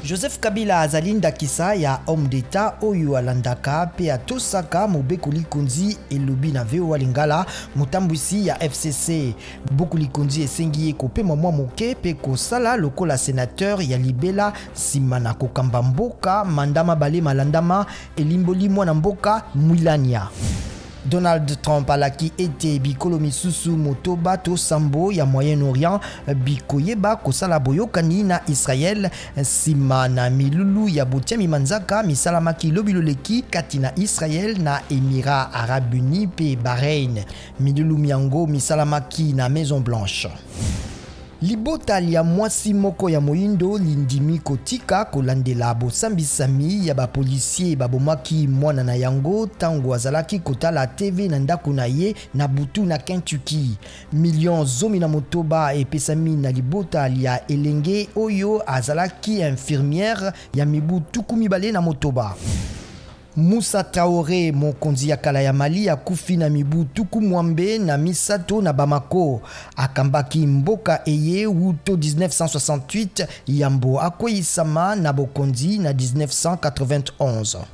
Joseph Kabila azali ndakisa ya homme d'Etat oyo alandaka mpe atosaka mobeko likonzi, elobi na VOA Lingala motambwisi ya FCC. Buku likonzi esengi ye kopema mwa moke mpe kosala lokola senateur ya libela nsima na kokamba mboka manda mabale malandama, elimboli mwana mboka Mwilania. Donald Trump alaki ete bikolo misusu motoba to sambo ya Moyen-Orient bikoyeba kosala boyokani na Israël nsima na milulu ya botiami manzaka misalamaki lobi loleki kati na Israël na Emirats Arabes Unis mpe Bahreïn. Milulu myango misalamaki na Maison Blanche. Libota lya mwasi moko ya moindo lindimi kotika kolandela bosambisami ya bapolisie babomaki mwana na yango ntango azalaki kotala TV na ndako na ye na butu na Kentucky. Million 16 epesami na libota lya elenge oyo azalaki infirmière ya mibu 26. Moussa Traoré, mokonzi ya kala ya Mali, akufi na mibu 83 na Bamako. Akambaki mboka eye wuto 1968 yambo akweyisama na bokonzi na 1991.